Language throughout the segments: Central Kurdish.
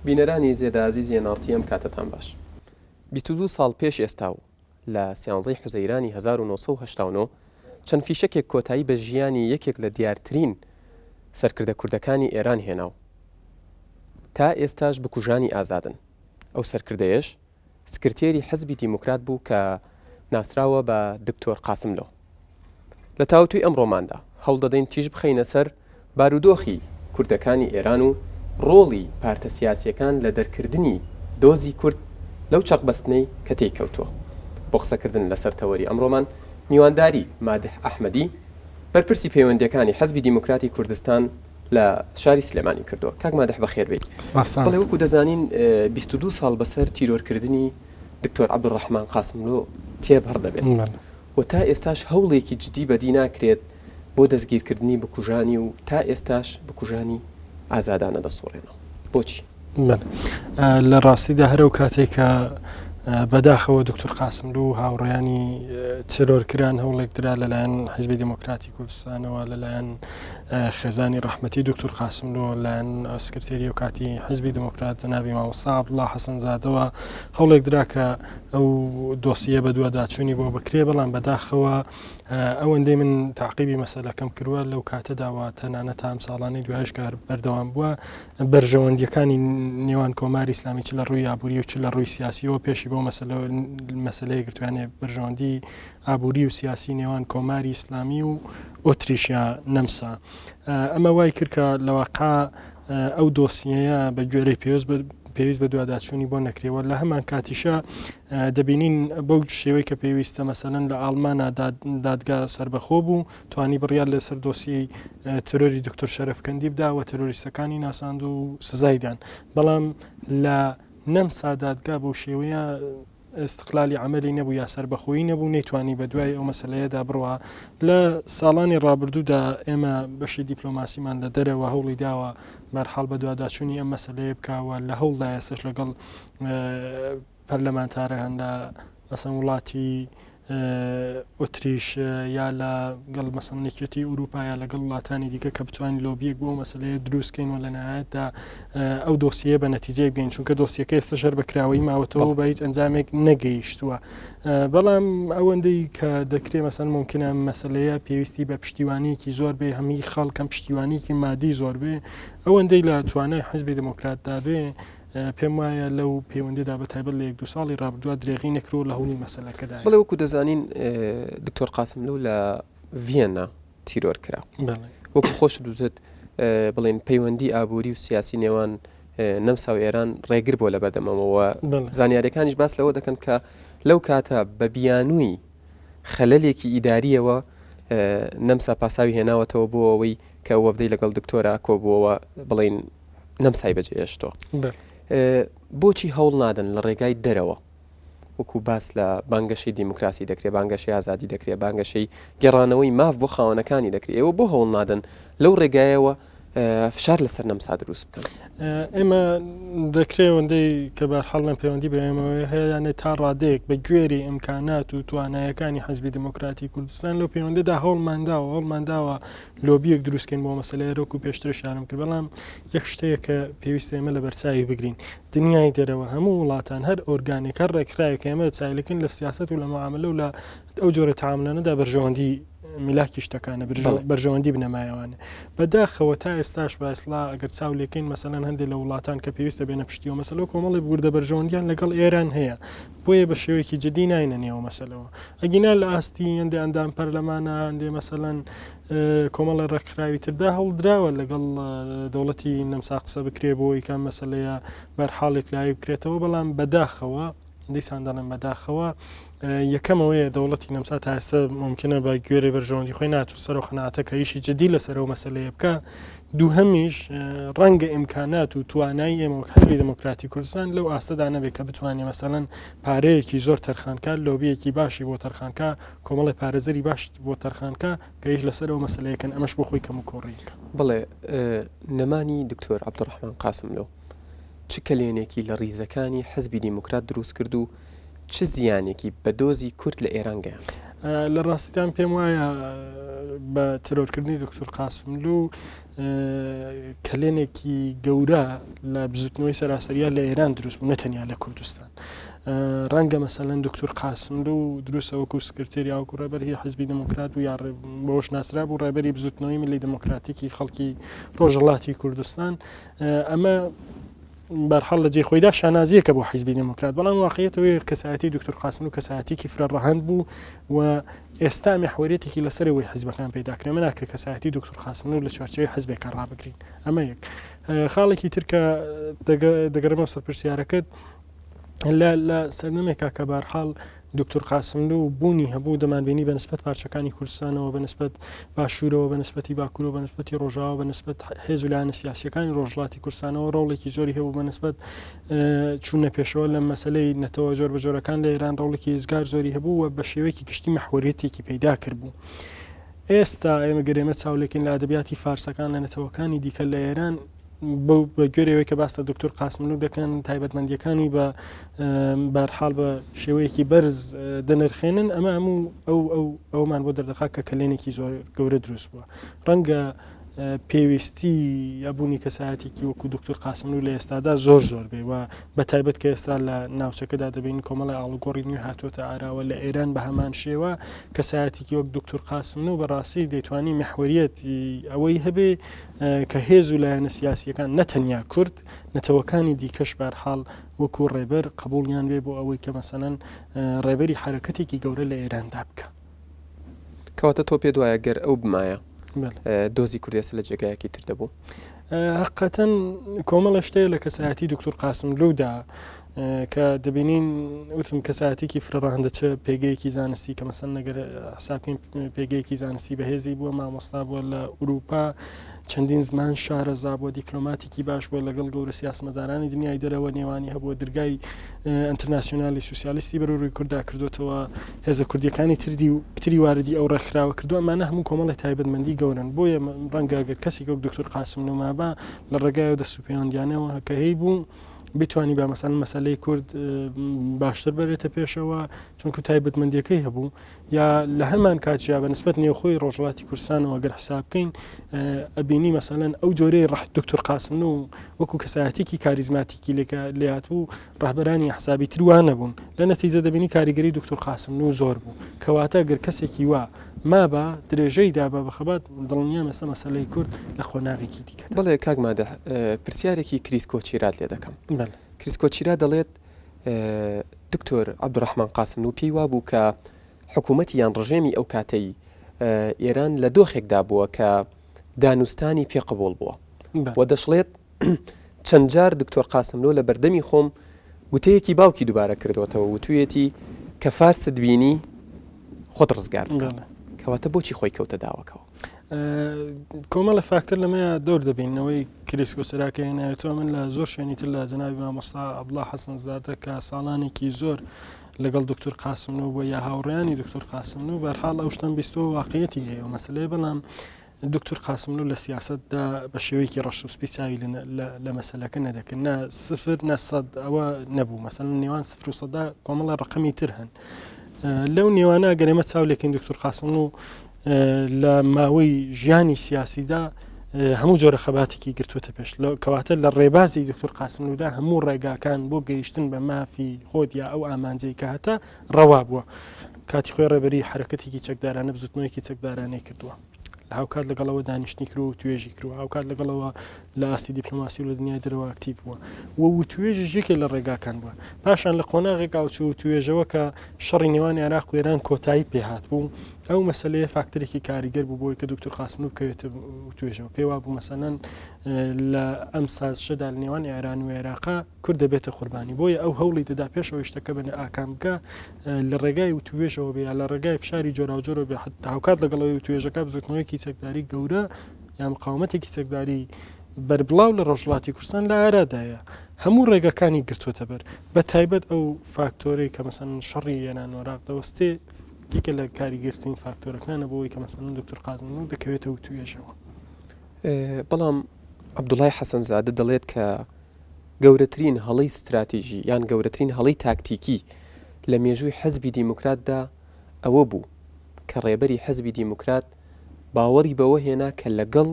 بینەرانی زێدە ئازیزی NRT ئەم کاتەتان باش. 22 ساڵ پێش ئێستا و لە سیانزەی حوزەیرانی 1989 چەند فیشەکێک کۆتایی بە ژیانی یەکێک لە دیارترین سەرکردە کوردەکانی ئێران هێنا و تا ئێستاش بکوژانی ئازادن. ئەو سەرکردەیەش سکرتێری حزبی دیموکرات بوو کە ناسراوە بە دکتۆر قاسملۆ. لە تاوتوێی ئەمڕۆماندا هەوڵدەدەین تیژ بخەینە سەر بارودۆخی کوردەکانی ئێران و ڕۆڵی پارتە سیاسییەکان لە دەرکردنی دۆزی کورد لەو چەقبەستنەی کە تێی کەوتووە. بۆ قسەکردن لەسەر تەوەری ئەمڕۆمان میوانداری مادح ئەحمەدی، بەرپرسی پەیوەندییەکانی حزبی دیموکراتی کوردستان لە شاری سلێمانی کردووە. کاک مادح بەخێر بێیت. سپاستان. بەڵێ وەکو دەزانین 22 ساڵ بەسەر تیرۆرکردنی دکتۆر عەبدولڕەحمان قاسملۆ تێپەڕ دەبێت و تا ئێستاش هەوڵێکی جدی بەدی ناکرێت بۆ دەستگیرکردنی بکوژانی و تا ئێستاش بکوژانی ئازادانە دەسوڕێنەوە. بۆچی؟ بەڵێ لە ڕاستیدا هەر ئەو کاتێک کە بەداخەوە دکتور قاسملوو و هاوڕێیانی تێرۆر کران هەوڵێک درا لەلایەن حیزبی دێموکراتی کوردستانەوە لەلایەن خێزانی ڕەحمەتی دکتور قاسملوو لایەن سکرتێری ئەو کاتی حیزبی دێموکرات جەنابی مامۆستا عەبدوڵڵا حەسەنزادەوە هەوڵێک درا کە ئەو دۆسیە بەدواداچوونی بۆ بکرێ بەڵام بەداخەوە ئەوەندەی من تاقیبی مەسەلەکەم کردووە لەو کاتەدا و تەنانەت تا ئەم ساڵانەی دوایش کە هەر بەردەوام بووە بەرژەوەندیەکانی نێوان کۆماری ئیسلامی چ لە ڕووی ئابووری و چ لە ڕووی سیاسیەوە پێشی بۆ مەسەلەیە گرتوانێ بەرژەوەندی ئابووری و سیاسی نێوان کۆماری ئیسلامی و ئۆتریشیا نەمسا ئەمە وای کرد کە لەواقع ئەو دۆسیەیە بە گوێرەی پێویست پێویست بە دواداچوونی بۆ نەکرێەوە لە هەمان کاتیشە دەبینین بەو شێوەی کە پێویستە مەسەلەن لە ئاڵمانە دادگا سربەخۆ بوو توانی بڕیار لەسەر دۆسیەی ترۆری دکتۆر شەرەفکەندی بدا و ترۆریستەکانی ناساند و سزایدان بەڵام لە نەمسا دادگا بەو شێوەیە ئیستقلالی عەمەلی نەبوو یا سەربەخۆیی نەبوو نەیتوانی بە دوای ئەو مەسەلەیەدا بڕوا. لە ساڵانی ڕابردوودا ئێمە بەشی دیپلۆماسیمان لە دەرەوە هەوڵی داوە بەرحاڵ بەدواداچوونی ئەم مەسەلەیە بکا و لە هەوڵدایە ئێستاش لەگەڵ پەرلەمانتاران لە مەسەن وڵاتی ئۆتریش یا لە گەڵ مەسەن یەکێتی ئوروپا یا لەگەڵ وڵاتانی دیکە کە بتوانین لۆبیەک بۆ مەسلەیە دروستکەین و لە نهایەتدا ئەو دۆسیە بە نەتیجەیە بگەین چونکە دۆسیەکە ئێستا هەر بە کراوەیی ماوەتەوە بە هیچ ئەنجامێک نەگەیشتووە بەڵام ئەوەندەی کە دەکرێ مەسەن ممکنە مەسلەیە پێویستی بە پشتیوانیکی زۆر بێ هەمی خەڵکەم پشتیوانیکی مادی زۆر بێ ئەوەندەی لە توانای حزبی دموکراتدا بێ پێم وایە لەو پەیوەندیدا بە تایبەت لە یەک دو ساڵی ڕابردووە درێغی نەکرۆ لە هەوڵی مەسلەکەدا بڵێ وەکو دەزانین دکتۆر قاسملوو لە ڤیەننا تیرۆر کرا وەکو خۆشت وتت بڵێن پەیوەندی ئابووری و سیاسی نێوان نەمسا و ئێران ڕێگر بۆ لە بەردەمەوە زانیاریەکانیش باس لەوە دەکەن کە لەو کاتە بە بیانووی خەلەلێکی ئیداریەوە نەمسا پاساوی هێناوەتەوە بۆ ئەوەی کە وەفدەی لەگەڵ دکتۆرا کۆبووەوە بڵین نەمسای بەجێهێشتەوە بۆچی هەوڵ نادەن لە ڕێگای دەرەوە وەکو باس لە بانگەشەی دیموکراسی دەکرێت، بانگەشەی ئازادی دەکرێت، بانگەشەی گێڕانەوەی ماف بۆ خاوەنەکانی دەکرێت، ئێوە بۆ هەوڵ نادەن لەو ڕێگایەوە فشار لەسەر نەمسا دروست بکەن؟ ئێمە دەکرێ ئەوەندەی کە بەرحاڵ لەم پەیوەندی بە ئێمەوە هەیە یانێ تا ڕادەیەک بە گوێری ئیمکانات و توانایەکانی حزبی دیموکراتی کوردستان لەو پەیوەندەدا هەوڵمانداوە هەوڵمانداوە لۆبیەک دروستکەین بۆ مەسەلەیە وەکو پێشترش یانم کرد بەڵام یەک شتەیە کە پێویستە ئێمە لە بەرچاوی بگرین دنیای دەرەوە هەموو وڵاتان هەر ئۆرگانێک هەر ڕێکخراوێک ئێمە چایلکن لە سیاست و لە معاملە و لە ئەو جۆرە تعاملانەدا بەرژەوەندی میلاکی شتەکانە بەرژەوەندی بنەمایەوانە بەداخەوە تا ئێستاش باسلا ئەگەر چاو لێکەین مەسەلەن هەندێک لە وڵاتان کە پێویستە بێنە پشتیەوە مەسەلە کۆمەڵی وردە بەرژەوەندیان لەگەڵ ئێران هەیە بۆیە بە شێوەیەکی جدی ناینە نێوە مەسەلەوە ئەگینا لە ئاستی هەندێ ئەندام پەرلەمانە هەندێ مەسەلەن کۆمەڵی ڕێکخراوی تردا هەوڵدراوە لەگەڵ دەوڵەتی نەمسا قسە بکرێ بۆ ئەوەی کە مەسەلەیە بەرحاڵێک لای بکرێتەوە بەڵام بەداخەوە دیسان دەڵێم بەداخەوە یەکەمەوەیە دەوڵەتی نەمسا تا ئێستا ممکنە بە گوێرەی بەرژەوەندی خۆی نات و سەر و قەناعەتە کە ئیشی جدی لەسەر ئەو مەسەلەیە بکە دووهەمیش ڕەنگە ئیمکانات و توانایی ئێمە وەک حزبی دێموکراتی کوردستان لەو ئاستەدا نەبێت کە بتوانێت مەسەلەن پارەیەکی زۆر تەرخانکە لۆبیەکی باشی بۆ تەرخانکە کۆمەڵی پارێزەری باش بۆ تەرخانکە کە ئیش لەسەر ئەو مەسەلەیەکەن ئەمەش بۆ خۆی کەم و کۆڕیکە. بەڵێ نەمانی دکتۆر عەبدولڕەحمان قاسملۆ چ کەلێنێکی لە ڕیزەکانی حزبی دیموکرات دروست کرد و چ زیانێکی بە دۆزی کورد لە ئێران گەیاند؟ لە ڕاستیدا من پێم وایە بە ترۆرکردنی دکتور قاسملوو کەلێنێکی گەورە لە بزوتنەوەی سەراسەریا لە ئێران دروست بوو نەتەنیا لە کوردستان. ڕەنگە مەسەلەن دکتور قاسملوو دروستە وەکو سکرتێر یا وەکو ڕێبەری حزبی دێموکرات بوو یا بەوەش ناسرا بوو ڕێبەری بزوتنەوەی ملی دێموکراتیکی خەڵکی ڕۆژهەڵاتی کوردستان ئەمە بەرحاڵ لە جێی خۆیدا شانازیەکە بۆ حیزبی دێموکرات بەڵام واقعیت ئەوەیە کەسایەتی دکتور قاسملوو کەسایەتێکی فرە ڕەهەند بوو و ئێستا میحوەریەتێکی لەسەرەوەی حیزبەکان پەیدا کرد ئەمە ناکرێت کەسایەتی دکتور قاسملوو لە چوارچێوەی حیزبێکا ڕابگرین ئەمە یەک خاڵێکی تر کە دەگەڕێمەوە سەر پرسیارەکەت لە لە سەردەمێکا کە بارحاڵ دکتور قاسملوو بوونی هەبوو دەمانبینی بە نسبەت پارچەکانی کوردستانەوە بە نسبەت باشوورەوە بە نسبەتی باکوورەوە بە نسبەتی ڕۆژاوە بە نسبەت هێز و لایەنە سیاسیەکانی ڕۆژهەڵاتی کوردستانەوە ڕۆڵێکی زۆری هەبوو بە نسبەت چوونە پێشەوە لە مەسلەی نەتەوە جۆر بە جۆرەکان لە ئێران ڕۆڵێکی ئێجگار زۆری هەبوو و بە شێوەیەکی گشتی مەحوەریەتێکی پەیدا کردبوو. ئێستا ئێمە گەر ئێمە چاولێکین لە ئەدەبیاتی فارسەکان لە نەتەوەکانی دیکە لە ئێران بەو بە گوێرەی ئەوەی کە باس لە دکتور قاسملوو دەکەن تایبەتمەندیەکانی بە بەرحاڵ بە شێوەیەکی بەرز دەنرخێنن ئەمە هەموو ئەو ئەو ئەومان بۆ دەردەخات کە کەلێنێکی زۆر گەورە دروست بووە ڕەنگە پێویستی هەبوونی کەسایەتێکی وەکو دکتور قاسملوو لە ئێستادا زۆر زۆر بێ و بە تایبەت کە ئێستا لە ناوچەکەدا دەبین کۆمەڵی ئاڵوگۆڕی نوێ هاتووەتە ئاراوە لە ئێران بە هەمان شێوە کەسایەتێکی وەک دکتور قاسملوو بەڕاستی دەیتوانی میحوەریەتی ئەوەی هەبێ کە هێز و لایەنە سیاسییەکان نە تەنیا کورد، نەتەوەکانی دیکەش بەهەرحاڵ وەکوو ڕێبەر قەبووڵیان بێ بۆ ئەوەی کە مەسەلەن ڕێبەری حەرەکەتێکی گەورە لە ئێراندا بکا. کەواتە تۆ پێت وایە گەر ئەو بمایە دۆزی کورد ئێستا لە جێگایەکی تر دەبوو؟ هەقەتەن کۆمەڵە شتەیە لە کەسایەتی دکتور قاسملوودا کە دەبینین وتم کەسایەتێکی فرە ڕەهەندە چ پێگەیەکی زانستی کە مەسەن نەگەر حسابکەین پێگەیەکی زانستی بەهێزی بووە مامۆستا بووە لە ئوروپا چەندین زمان شارەزا بووە دیپلۆماتێکی باش بووە لەگەڵ گەورە سیاسمەدارانی دنیای دەرەوە نێوانی هەبووە درگای ئەترناسیۆنالی سوسیالیستی بەرەو ڕووی کوردا کردوێتەوە هێزە کوردیەکانی تردی و پتری واردی ئەو ڕێکخراوە کردو ئەمانە هەموو کۆمەڵی تایبەتمەندی گەورن بۆیە ڕەنگە گەر کەسێک وەک دکتۆر قاسم نومابا لە ڕێگای و دەست و پەیوەندیانەوە کە هەی بوو بتوانی با مەسەلەن مەسەلەی کورد باشتر بەرێتە پێشەوە چونکو تایبەتمەندیەکەی هەبوو یا لە هەمان کاتژیا بە نسبەت نێوخۆی ڕۆژهەڵاتی کوردستانەوە گەر حساب بکەین ئەبینی مەسەلەن ئەو جۆرەی ڕەح دکتۆر قاسملوو وەکو کەسایەتێکی کاریزماتیکی لێکە لێهاتبوو ڕەهبەرانی حسابی تر وا نەبوون لە نەتیجە دەبینی کاریگەری دکتۆر قاسملوو زۆر بوو کەواتە گەر کەسێکی وا مابا درێژەی دابا بە خەبات دڵنیام ئێستا مەسەلەی کورد لە قۆناغێکی دیکەدا. بەڵێ کاک مادح پرسیارێکی کریس کۆچیرات لێ دەکەم. بەڵێ. کریس کۆچیرا دەڵێت دکتۆر عەبدولڕەحمان قاسملوو پێی وابوو کە حکوومەتی یان ڕژێمی ئەو کاتەی ئێران لە دۆخێکدا بووە کە دانوستانی پێ قبوڵ بووە و دەشڵێت چەند جار دکتۆر قاسملۆ لە بەردەمی خۆم گوتەیەکی باوکی دووبارە کردوەتەوە وتوویەتی کە فارست بینی خۆت ڕزگار بکە کەواتە بۆچی خۆی کەوتە داوەکەوە؟ کۆمەڵە فاکتەر لەمەیە دەور دەبینەوەی کریسکۆ سەراکە هێنایەتەوە من لە زۆر شوێنی تر لە جەنابی مامۆستا عەبدوڵا حەسەنزادە کە ساڵانێکی زۆر لەگەڵ دکتۆر قاسملوو بووە یا هاوڕێیانی دکتۆر قاسملوو بەرحاڵ ئەو شتەم بیستەوە واقعیەتی هەیە و مەسلەیە بەڵام دکتۆر قاسملوو لە سیاسەتدا بە شێوەیەکی ڕەش و سپی چاوی لە مەسەلەکە نەدەکرد نە سفر نە سەد ئەوە نەبوو مەسەلەن نێوان سفر و سەدا کۆمەڵە ڕقمی تر هەن لەو نێوانە گەر ئێمە چاو لێکەین دکتۆر قاسملوو لە ماوەی ژیانی سیاسیدا هەموو جۆرە خەباتێکی گرتووەتە پێش کەواتە لە ڕێبازی دکتۆر قاسملوودا هەموو ڕێگاکان بۆ گەیشتن بە مافی خۆت یا ئەو ئامانجەی کە هەتە ڕەوا بووە کاتی خۆی ڕێبەری حرەکەتێکی چەکدارانە بزوتنەوەیەکی چەکدارانەی کردووە لە هاوکات لەگەڵەوە دانیشتنی کرد و توێژی کرد و هاوکات لەگەڵەوە لە ئاستی دیپلۆماسی و لە دنیای دەرەوە ئەکتیڤ بووە و وتوێژیش یەکێ لە ڕێگاکان بووە پاشان لە قۆناغێک ئاوچوو وتوێژەوە کە شەڕی نێوان عێراق و ئێران کۆتایی پێهات بوو ئەو مەسلەیە فاکتەرێکی کاریگەر بوو بۆی کە دکتۆر قاسملوو بکەوێتە وتوێژەوە پێی وابوو مەسەلەن لە ئەم سازشەدا لە نێوان ئێران و عێراقا کورد دەبێتە قوربانی بۆیە ئەو هەوڵی دەدا پێش ئەوەی شتەکە بە ئاکام بگا لە ڕێگای وتوێژەوە بێ یا لە ڕێگای فشاری جۆراوجۆرەوە بێ حتا هاوکات لەگەڵ ئەوەی وتوێژەکە بزوتنەوەیەکی چەکداری گەورە یا مقاومەتێکی چەکداری بەربڵاو لە ڕۆژهەڵاتی کوردستان لە ئارادایە هەموو ڕێگەکانی گرتووەتە بەر بە تایبەت ئەو فاکتۆرەی کە مەسەن شەڕی ئێران و عێراق دەوەستێ یەکێ لە کاریگەرترین فاکتۆرەکانە بۆ ئەوەی کە مەسەن دکتۆر قازملوو دەکەوێتە وتوێژەوە. بەڵام عەبدوڵای حەسەنزادە دەڵێت کە گەورەترین هەڵەی ستراتیژی یان گەورەترین هەڵەی تاکتیکی لە مێژووی حزبی دیموکراتدا ئەوە بوو کە ڕێبەری حزبی دیموکرات باوەڕی بەوە هێنا کە لەگەڵ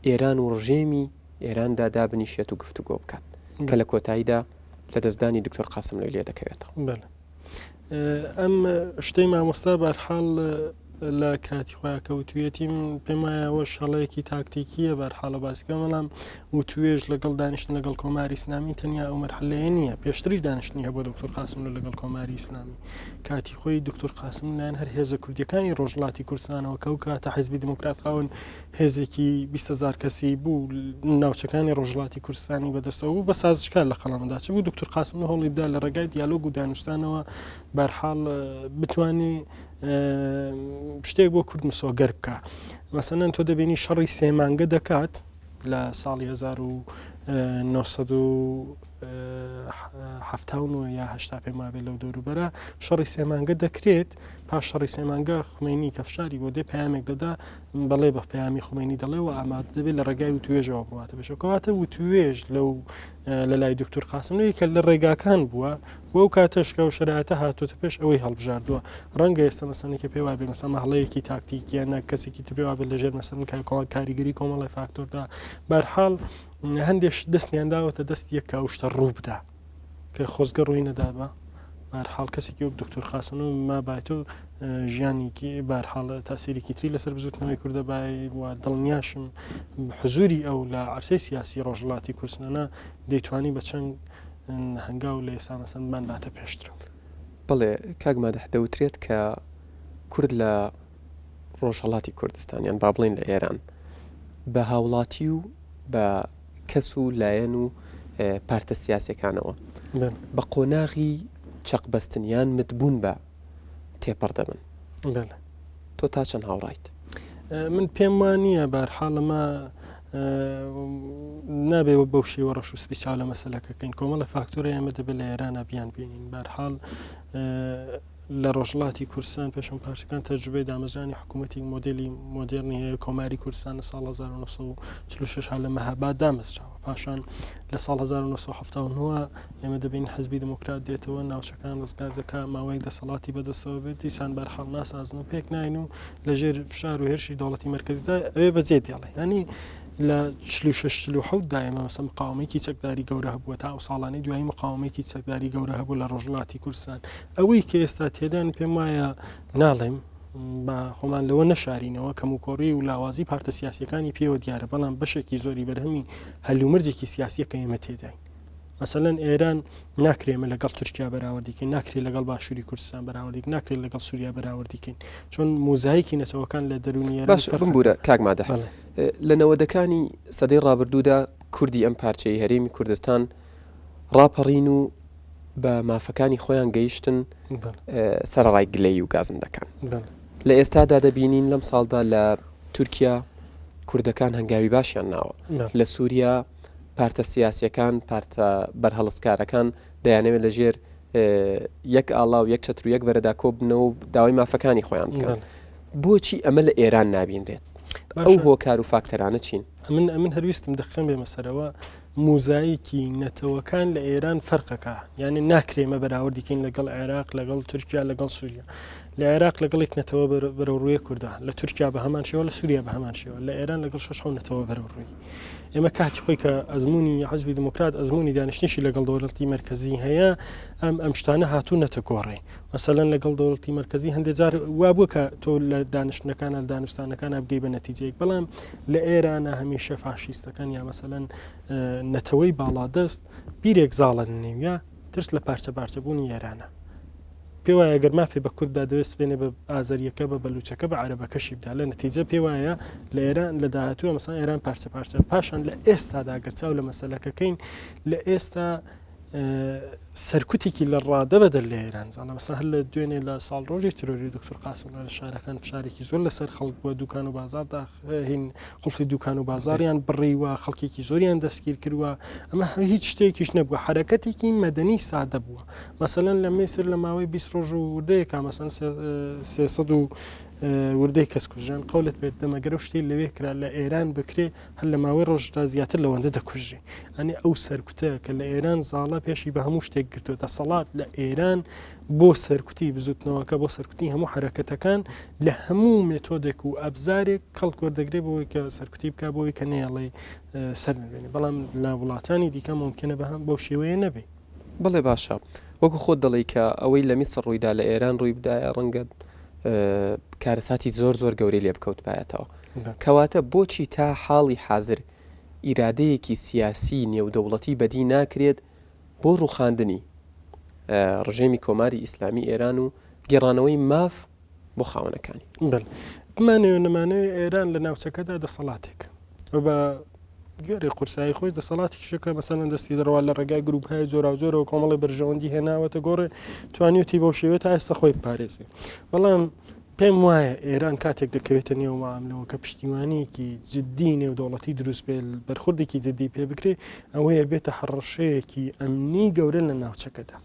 ئێران و ڕژێمی ئێراندا دابنیشێت و گفتوگۆ بکات کە لە کۆتاییدا لەدەستدانی دکتۆر قاسملۆی لێ دەکەوێتەوە. بەڵێ. ئەم شتەی مامۆستا بەرحاڵ لە کاتی خۆیان کە وتویەتی من پێم وایە ئەوە شەڵەیەکی تاکتیکیە بەرحاڵە باسیکە بەڵام وتوێژ لەگەڵ دانیشتن لەگەڵ کۆماری ئیسلامی تەنیا ئەو مەرحەلەیە نییە پێشتریش دانیشتنی هەبوو دکتۆر قاسملوو لەگەڵ کۆماری ئیسلامی کاتی خۆی دکتۆر قاسم لایەن هەر هێزە کوردیەکانی ڕۆژهەڵاتی کوردستانەوە کە ئەو کاتە حیزبی دیموکرات خاوەن هێزێکی 20هزار کەسی بوو ناوچەکانی ڕۆژهەڵاتی کوردستانی بەدەستەوە بوو بە سازشکار لە قەڵەمدا چ بوو دکتۆر قاسم هەوڵی بدا لە ڕێگای دیالۆگ و دانوستانەوە بەرحاڵ بتانی شتێک بۆ کورد مسۆگەر بکە مەسەلەن تۆ دەبینی شەڕی سێمانگە دەکات لە ساڵی 1970 یا هەشتا پێم وابێت لەو دەوروبەرە شەڕی سێمانگە دەکرێت پاش شەڕی سێمانگە خومینی کە فشاری بۆ دێ پامێک دەدا بەڵێ بە پەیامی خومینی دەڵێ و ئامادە دەبێت لە ڕێگای وتوێژەوە بڕاتە بەشەکەواتە وتوێژ لەو لە لای دکتور قاسملوو کە لە ڕێگاکان بووە و ئەو کاتەش کە ئەو شەرایەتە هاتۆتە پێش ئەوەی هەڵبژاردووە ڕەنگە ئێستا مەسەنێکی پێ وابێ مەسەمە هەڵەیەکی تاکتیکیە نە کەسێکی تر پێ وابێت لەژێر مەسەن کاریگەری کۆمەڵی فاکتۆردا بەرحاڵ هەندێک دەستیان داوەتە دەست یەک کە ئەو شتە ڕوو بدا کە خۆزگە ڕووی نەدابا بارحاڵ کەسێکی وەک دکتۆر قاسم و مابایت و ژیانێکی بارحاڵ تاسیرێکی تری لەسەر بزوتنەوەی کوردە بای و دڵنیاشم حزوری ئەو لە عرسەی سیاسی ڕۆژهەڵاتی کوردستانە دەیتوانی بە چەند هەنگاو لە ئێستا مەسەن بمان باتە پێشترەوە. بەڵێ کاک مادح دەوترێت کە کورد لە ڕۆژهەڵاتی کوردستان یان با بڵێین لە ئێران بە هاوڵاتی و بە کەس و لایەن و پارتە سیاسەکانەوە بە قۆناغی چەقبەستن یان متبوون بە تێپەڕ دەبن تۆ تا چەند هاوڕایت؟ من پێم وان نییە بارحاڵ ئەمە نابێ بەو شێوە ڕەش و سپی چاو لە مەسلەکەکەین کۆمەڵە فاکتۆرە ئێمە دەبێت لە ئێرانە بیان بینین بارحاڵ لە ڕۆژهەڵاتی کوردستان پێش ئەم پارچەکان تەجروبەی دامەزرانی حکوومەتی مۆدێلی مۆدێرنی هەیە کۆماری کوردستان لە ساڵ 1946 لە مەهاباد دامەزراوە پاشان لە ساڵ 1970 ئێمە دەبین حزبی دموکرات دێتەوە ناوچەکان ڕزگار دەکا ماوەیەک دەسەڵاتی بەدەستەوە بێت دیسان بەرحاڵ ناسازن و پێک ناین و لەژێر فشار و هێرشی دەوڵەتی مەرکەزیدا ئەوێ بەجێ دێڵێ ینی لە 46 47 دا ئێمە مەسە مقاومەیەکی چەکداری گەورە هەبووە تا ئەو ساڵانەی دوایی مقاومەیەکی چەکداری گەورە هەبوو لە ڕۆژهەڵاتی کوردستان ئەوەی کە ئێستا تێدان پێم وایە ناڵێم با خۆمان لەوە نەشارینەوە کەموکۆڕی و لاوازی پارتە سیاسیەکانی پێوە دیارە بەڵام بەشێکی زۆری بەرهەمی هەلومەرجێکی سیاسیە کە ئێمە تێداین مەسەلەن ئێران ناکرێ ئێمە لەگەڵ تورکیا بەراوردی کەین ناکرێ لەگەڵ باشووری کوردستان بەراوردی ناکرێت لەگەڵ سووریا بەراوردی کەین چۆن مۆزایکی نەتەوەکان لە دەرونی ئێران باش بمبوورە کاک مادح لە نەوەدەکانی سەدەی ڕابردوودا کوردی ئەم پارچەی هەرێمی کوردستان ڕاپەڕین و بە مافەکانی خۆیان گەیشتن سەرەڕای گلەیی و گازندەکان لە ئێستادا دەبینین لەم ساڵدا لە تورکیا کوردەکان هەنگاوی باشیان ناوە لە سووریا پارتە سیاسیەکان پارتە بەرهەڵستکارەکان دەیانەوێت لە ژێر یەک ئاڵا و یەک چەتر و یەک بەرەدا کۆبنەوە و داوای مافەکانی خۆیان بکەن بۆچی ئەمە لە ئێران نابینرێت ئەو هۆکار و فاکتەرانە چین؟ ئەمن ئەمن هەرویستم دەخەم بێمە سەرەوە موزایکی نەتەوەکان لە ئێران فەرقەکە یعنی ناکرێمە بەراوردیکەین لەگەڵ عێراق لەگەڵ تورکیا لەگەڵ سووریا لە عێراق لەگەڵ یەک نەتەوە بەرەو ڕووی کوردە لە تورکیا بە هەمان شێوە لە سووریا بە هەمان شێوە لە ئێران لەگەڵ شەش نەتەوە بەرەو ڕووی ئێمە کاتی خۆی کە ئەزمموی حزبی دموکرات ئەزمموی دانیشتنیشی لەگەڵ دەوڵەتی مرکزی هەیە ئەم ئەم شتانە هاتوو نەتە گۆڕێ مەسەلەن لەگەڵ دەوڵەتی مرکزی هەندێک جار وا بووە کە تۆ لە دانیشتنەکان لە دانوستانەکان بگەی بە نەتیجەیەک بەڵام لە ئێرانە هەمیشە فاشیستەکان یا مەسەلەن نەتەوەی باڵادەست بیرێک زاڵە نێویە ترس لە پارچە پارچەبوونی ئێرانە پێ وایە گەر مافێ بە کورد دا دەوێت سبێنێ بە ئازەریەکە بە بەلوچەکە بە عەرەبەکەشی بدا لە نەتیجە پێ وایە لە ئێران لە داهاتووە مەسەن ئێران پارچە پارچە پاشان لە ئێستادا گەر چاو لە مەسەلەکەکەین لە ئێستا سەرکوتێکی لە ڕادە بەدەر لە ئێران زاڵە مەسەن هەر لە دوێنێ لە ساڵ ڕۆژی ترۆری دکتۆر قاسم لە شارەکان فشارێکی زۆر لەسەر خەڵک بووە دوکان و بازار هین قوفڵی دوکان و بازاڕیان بڕیوە، خەڵکێکی زۆریان دەستگیر کردووە، ئەمە هیچ شتێکیش نەبووە، حەرەکەتێکی مەدەنی سادە بووە. مەسەلەن لە میسر لە ماوەی 20 ڕۆژ و وردەیەکا مەسەن 300 و وردەی کەس کوژران قەولت پێ بدەم ئەگەر ئەو شتەی لەوێ کرا لە ئێران بکرێ هەر لە ماوەی ڕۆژدا زیاتر لەوەندە دەکوژرێ ئەنی ئەو سەرکوتە کە لە ئێران زاڵە پێشی بە هەموو شتێک گرتووە دەسەڵات لە ئێران بۆ سەرکوتی بزوتنەوەکە بۆ سەرکوتی هەموو حرەکەتەکان لە هەموو مێتۆدێک و ئەبزارێک کەڵک وەردەگرێ بۆی کە سەرکوتی بکە بۆی کە نەیەڵێ سەر نەبێنێ بەڵام لە وڵاتانی دیکە ممکنە بە هەم بەو شێوەیە نەبێ. بەڵێ باشە وەکو خۆت دەڵێی کە ئەوەی لە میسر ڕوویدا لە ئێران ڕووی بدایە ڕەنگە کارەساتی زۆر زۆر گەورەی لێ بکەوتبایەتەوە کەواتە بۆچی تا حاڵی حازر ئیرادەیەکی سیاسی نێودەوڵەتی بەدی ناکرێت بۆ ڕوخاندنی ڕژێمی کۆماری ئیسلامی ئێران و گێڕانەوەی ماف بۆ خاوەنەکانی. بەڵێ بمانەوێ نەمانەوێ ئێران لە ناوچەکەدا دەسەڵاتێک و بە گوێرەی قورسایی خۆی دەسەڵاتێکیشە کە مەسەلەن دەستی دەڕوا لە ڕێگای گروپهای جۆراوجۆرەوە کۆمەڵی بەرژەوەندی هێناوەتە گۆڕێ توانیوتی بەو شێوەیە تا ئێستا خۆی بپارێزێ بەڵام پێم وایە ئێران کاتێک دەکەوێتە نێو معاملەوە کە پشتیوانیەکی جددی نێودەوڵەتی دروست بێت بەرخوردێکی جددی پێ بکرێ ئەوەیە بێتە هەڕەشەیەکی ئەمنی گەورە لە ناوچەکەدا.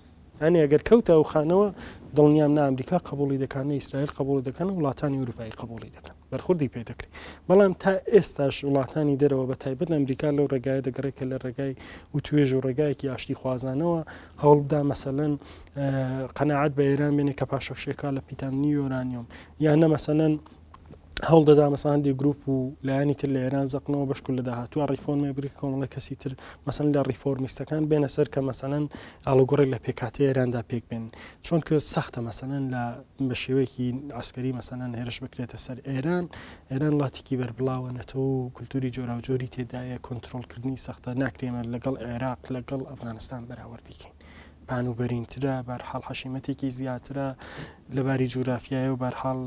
یانی ئەگەر کەوتە ئەو خانەوە دڵنیام نە ئەمریکا قبوڵی دەکات نە ئیسرائیل قبوڵی دەکەن وڵاتانی ئەوروپایی قبوڵی دەکەن بەرخوردی پێ دەکرێت بەڵام تا ئێستاش وڵاتانی دەرەوە بە تایبەت ئەمریکا لەو ڕێگایە دەگەڕێت کە لە ڕێگای وتوێژ و ڕێگایەکی ئاشتی خوازانەوە هەوڵ بدا مەسەلەن قەناعەت بە ئێران بێنێ کە پاشەکشێکا لە پیتاندنی یۆرانیۆم یان نە مەسەلەن هەوڵ دەدا مەسەلەن هەندێک گروپ و لایەنی تر لە ئێران زەقنەوە بەشکو لە داهاتووە ڕیفۆرمێ بری کۆمەڵی کەسی تر مەسەن لە ڕیفۆرمیستەکان بێنە سەر کە مەسەلەن ئاڵوگۆڕێک لە پێکهاتەی ئێراندا پێک بێن چۆنکە سەختە مەسەلەن لە بە شێوەیەکی عسکەری مەسەلەن هێرش بکرێتە سەر ئێران ئێران وڵاتێکی بەربڵاوە نەتەوە و کولتوری جۆراوجۆری تێدایە کۆنترۆڵکردنی سەختە ناکرێمە لەگەڵ عێراق لەگەڵ ئەفغانستان بەراوردی کەین پان و بەرینترە، بەرحاڵ حەشیمەتێکی زیاترە، لە باری جوگرافیایە و بەرحاڵ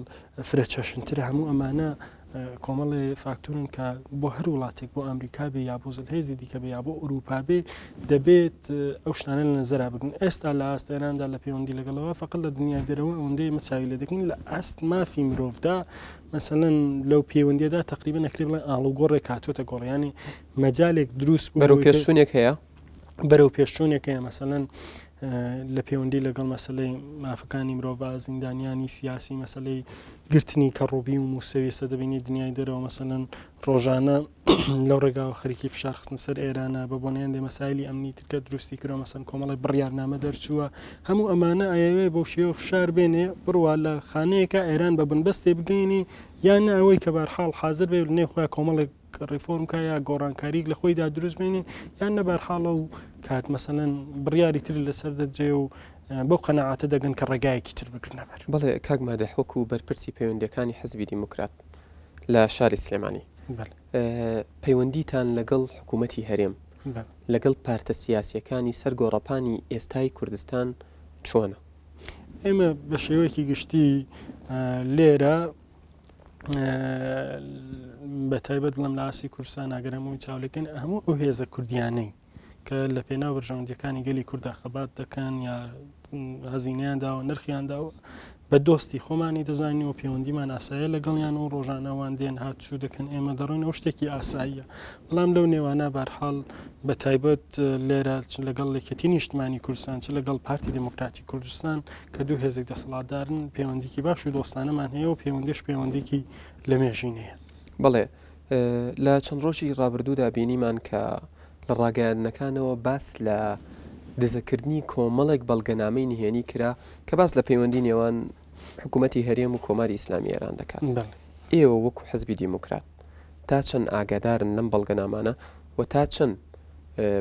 فرە چەشنترە، هەموو ئەمانە کۆمەڵێ فاکتورن کە بۆ هەر وڵاتێک بۆ ئەمریکا بێ یا بۆ زلهێزی دیکە بێ یا بۆ ئەوروپا بێ دەبێت ئەو شتانە لە نەزەرا بگرن. ئێستا لە ئاست ئێراندا لە پەیوەندی لەگەڵەوە فەقەت لە دنیای دەرەوە ئەوەندەی ئێمە چاوی لێ دەکەین لە ئاست مافی مرۆڤدا مەسەلەن لەو پەیوەندیەدا تەقریبەن ئەکرێ بڵێن ئاڵوگۆڕێک هاتووەتە گۆڕ یانی مەجالێک دروست بوو بەرەو پێشچوونێک هەیە بەرەو پێشچوونێک هەیە مەسەلەن لە پەیوەندی لەگەڵ مەسلەی مافەکانی مرۆڤ زیندانیانی سیاسی مەسلەی گرتنی کەڕوبی و موسەوی ئێستا دەبینی دنیای دەرەوە مەسەلەن ڕۆژانە لەو ڕێگاوە خەریکی فشار خستنە سەر ئێرانە بە بۆنەیان دێ مەسایلی ئەمنی ترکە دروستی کرۆ مەسەن کۆمەڵی بڕیارنامە دەرچووە هەموو ئەمانە ئەیەوێ بەو شێوە فشار بێنێ بڕوا لە خانەیەکە ئێران بە بنبەستێ بگەینی یان ئەوەی کە بارحاڵ حاضر بێ لەنێو خۆیان کۆمەڵێک ڕیفۆرم کا یا گۆڕانکاریک لە خۆیدا دروست بێنێ یان نە بەرحاڵە و کات مەسەلەن بڕیاری تر لەسەر دەدرێ و بەو قەناعەتە دەگەن کە ڕێگایەکی تر بگرنە بەر. بەڵێ کاک مادح وەکو بەرپرسی پەیوەندیەکانی حزبی دیموکرات لە شاری سلێمانی پەیوەندیتان لەگەڵ حکوومەتی هەرێم لەگەڵ پارتە سیاسیەکانی سەر گۆڕەپانی ئێستای کوردستان چۆنە؟ ئێمە بە شێوەیەکی گشتی لێرە بە تایبەت بڵم لە ئاستی کوردستان ئەگەر هەمووی چاولەکەن هەموو ئەو هێزە کوردیانەی کە لە پێناو بەرژەوەندیەکانی گەلی کووردا خەبات دەکەن یا هەزینیان داوە نرخیان داوە بە دۆستی خۆمانی دەزانین و پەیوەندیمان ئاسایە لەگەڵیان و ڕۆژانەوان دێن هاتچوو دەکەن ئێمە دەڕۆین ئەو شتێکی ئاساییە بەڵام لەو نێوانە بارحاڵ بە تایبەت لێرە چ لەگەڵ یەکێتی نیشتمانی کوردستان چ لەگەڵ پارتی دیموکراتی کوردستان کە دوو هێزێک دەسەڵاتدارن پەیوەندیکی باش و دۆستانەمان هەیە و پەیوەندیش پەیوەندێکی لە مێژینەیە. بەڵێ لە چەند ڕۆژی ڕابردوودا بینیمان کە لە ڕاگەیاندنەکانەوە باس لە دزەکردنی کۆمەڵێک بەڵگەنامەی نهێنی کرا کە باس لە پەیوەندی نێوان حکوومەتی هەرێم و کۆماری ئیسلامی ئێران دەکات. ئێوە وەکو حزبی دیموکرات تا چەند ئاگادارن لەم بەڵگەنامانە و تا چەند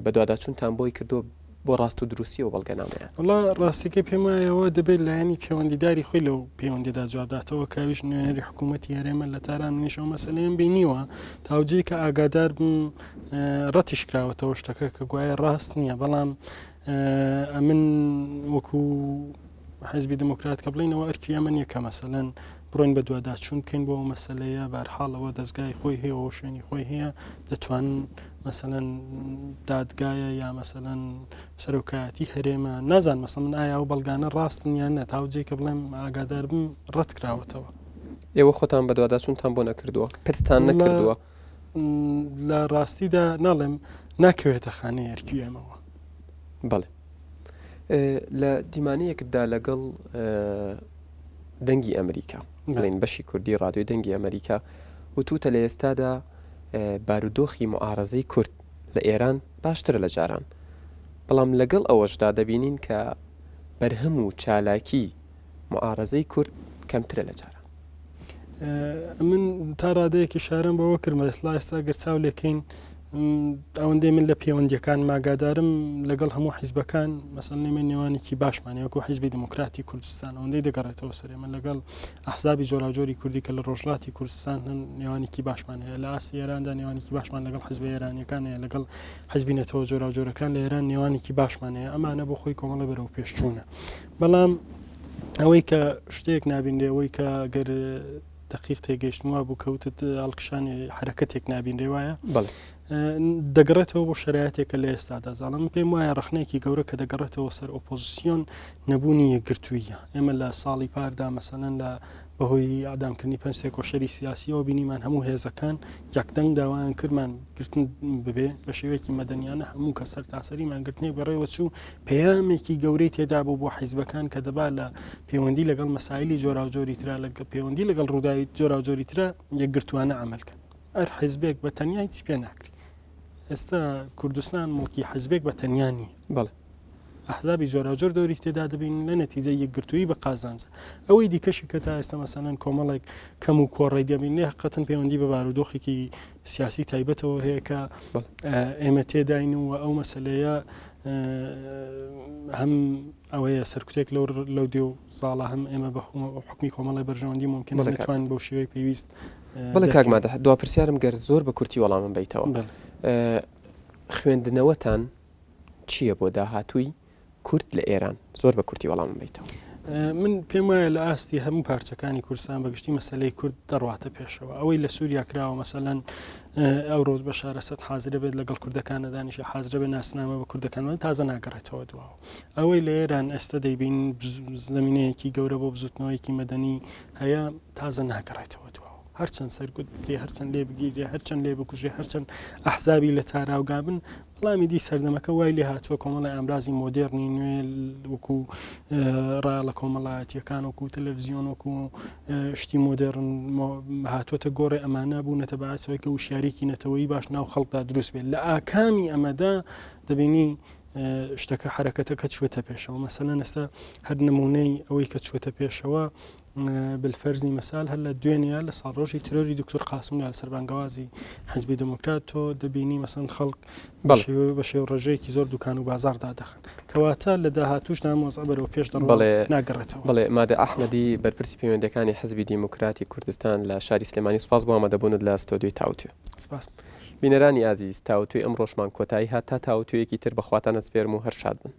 بەدواداچوونتان بۆی کردووە بۆ ڕاست و دروستی ئەو بەڵگەنامەیە؟ وەڵا ڕاستیەکەی پێم وایەوە دەبێت لایەنی پەیوەندیداری خۆی لەو پەیوەندیدا جواب داتەوە کە ئەویش نوێنەری حکوومەتی هەرێمە لە تاران منیش ئەو مەسەلەیەم بینیوە تاوجێی کە ئاگادار بم ڕەتیش کراوەتەوە شتەکە کە گوایە ڕاست نییە بەڵام ئەمن وەکو حزبی دموکرات کە بڵینەوە ئەرکی ئەمە نییە کە مەسەلەن بڕۆین بە دواداچوون بکەین بۆ ئەو مەسەلەیە بارحاڵەوە دەستگای خۆی هەیە و شوێنی خۆی هەیە دەتوان مەسەلەن دادگایە یا مەسەلەن سەرۆکایەتی هەرێمە نازان مەسە من ئایا ئەو بەڵگانە ڕاستن یان نە تاوجێ کە بڵێم ئاگادار بم ڕەت کراوەتەوە. ئێوە خۆتان بەدواداچوونتان بۆ نەکردووە؟ پرستان نەکردووە؟ لە ڕاستیدا ناڵێم ناکەوێتە خانەی ئەرکی ئێمەوە. بەڵێ لە دیمانەیەکدا لەگەڵ دەنگی ئەمریکا. بڵێین بەشی کوردی ڕادیۆی دەنگی ئەمەریکا وتوتە لە ئێستادا بارودۆخی موعارەزەی کورد لە ئێران باشترە لە جاران بەڵام لەگەڵ ئەوەشدا دەبینین کە بەرهەم و چالاکی موعارەزەی کورد کەمترە لە جاران. من تا ڕادەیەک ئیشارەم بەوە کرد مەسلا ئێستا گەر چاو لێکەین ئەوەندەی من لە پەیوەندیەکان ماگادارم لەگەڵ هەموو حیزبەکان مەسەن ئێمە نێوانێکی باشمان وەکو حیزبی دیموکراتی کوردستان ئەوەندەی دەگەڕێتەوە سەر ئێمە لەگەڵ ئەحزابی جۆراوجۆری کوردی کە لە ڕۆژهەڵاتی کوردستان هەن نێوانێکی باشمان هەیە لە ئاستی ئێراندا نێوانێکی باشمان لەگەڵ حزبە ئێرانیەکان هەیە لەگەڵ حزبی نەتەوە جۆراوجۆرەکان لە ئێران نێوانێکی باشمان هەیە ئەمانە بۆ خۆی کۆمەڵە بەرەو پێشچوونە بەڵام ئەوەی کە شتێک نابینرێ ئەوەی کە گەر دەقیق تێگەیشتم وا بوو کەوتت هەڵکشانی حرەکەتێک نابینرێ وایە دەگەڕێتەوە بۆ شرایەتێکە لە ئێستادا زاڵە من پێم وایە ڕخنێکی گەورە کە دەگەڕێتەوە سەر ئۆپۆزیسیۆن نەبوونی یەکگرتوویە ئێمە لە ساڵی پاردا مەسەلەن لە بەهۆی ئادامکردنی پێنج تێکۆشەری سیاسیەوە بینیمان هەموو هێزەکان یەکدەنگ داوایان کردمان گرتن ببێ بە شێوەیەکی مەدەنیانە هەموو کە سەرتاسەری مانگرتنێک بەڕێوە چوو پەیامێکی گەورەی تێدا بوو بۆ حیزبەکان کە دەبا لە پەیوەندی لەگەڵ مەسایلی جۆراوجۆری ترا لە پەیوەندی لەگەڵ ڕووداوی جۆراوجۆری ترا یەکگرتووانە عەمەل کەن ئەر حیزبێک بە تەنیا هیچی پێ ناکری ئێستا کوردستان موڵکی حیزبێک بە تەنیا نییە بەڵێ ئەحزابی جۆراوجۆر دەوری تێدا دەبین لە نەتیجە یەکگرتووی بە قازانجە ئەوەی دیکەشی کە تا ئێستا مەسەلەن کۆمەڵێک کەم و کۆڕی دەبین لێ حقەتەن پەیوەندی بە بارودۆخێکی سیاسی تایبەتەوە هەیە کە ئێمە تێداین و ئەو مەسلەیە هەم ئەوەیە سەرکوتێک لەو لەو دێو زاڵە هەم ئێمە بە حکمی کۆمەڵی بەرژەوەندی ممکن نتوانین بەو شێوەی پێویست بەڵێ کاک مادە دوا پرسیارم گەر زۆر بە کورتی وەڵامم بیتەوە خوێندنەوەتان چییە بۆ داهاتووی کورد لە ئێران؟ زۆر بە کورتی وەڵامم بەیتەوە. من پێم وایە لە ئاستی هەموو پارچەکانی کوردستان بەگشتی مەسلەی کورد دەڕواتە پێشەوە ئەوەی لە سووریا کراوە مەسەلەن ئەو ڕۆژ بە شارەسەد حاضرە بێت لەگەڵ کوردەکان نەدانیشە حاضرە بێ ناسنامە بە کوردەکان تازە ناگەڕێتەوە دواوە ئەوەی لە ئێران ئێستا دەیبین زمینەیەکی گەورە بۆ بزوتنەوەیەکی مەدەنی هەیە تازە ناگەڕێتەوە دواوە هەرچەند سەرکوت بکرێ هەرچەند لێ بگیرێ هەرچەند لێ بکوژێ هەرچەند ئەحزابی لە تاراوگابن بەڵام ئیدی سەردەمەکە وای لێ هاتووە کۆمەڵی ئامرازی مۆدێرنی نوێ وەکو ڕایەڵە کۆمەڵایەتیەکان وەکو تەلەڤزیۆن وەکو شتی مۆدێرن هاتووەتە گۆڕێ ئەمانە بوونەتە باعسەوەی کە وشیارێکی نەتەوەیی باش ناو خەڵکدا دروست بێت لە ئاکامی ئەمەدا دەبینی شتەکە حرەکەتەکە چوێتە پێشەوە مەسەلەن ئێستا هەر نمونەی ئەوەی کە چوێتە پێشەوە بالفرضی مثال هەر لە دوێنێ لە ساڵڕۆژی ترۆری دکتۆر قاسم لە سەر بانگەوازی حزبی دموکرات تۆ دەبینی مەسەن خەڵک بە شێوە ڕێژەیەکی زۆر دوکان و بازار دادەخن کەواتە لە داهاتوش نامۆزە بەرەو پێش دەڕڵێ ناگەڕێتەوە بڵێ مادە ئەحمەدی بەرپرسی پەیوەندەکانی حزبی دیموکراتی کوردستان لە شاری سلێمانی سپاس بۆ ئامادەبوونت لە ستۆدیۆی تاوتوێ. سپاس. بینەرانی ئازیز تاوتوێی ئەمڕۆشمان کۆتایی هات تا تاوتوێیەکی تر بە خواتان ئەسپێرم و هەر شاد بن.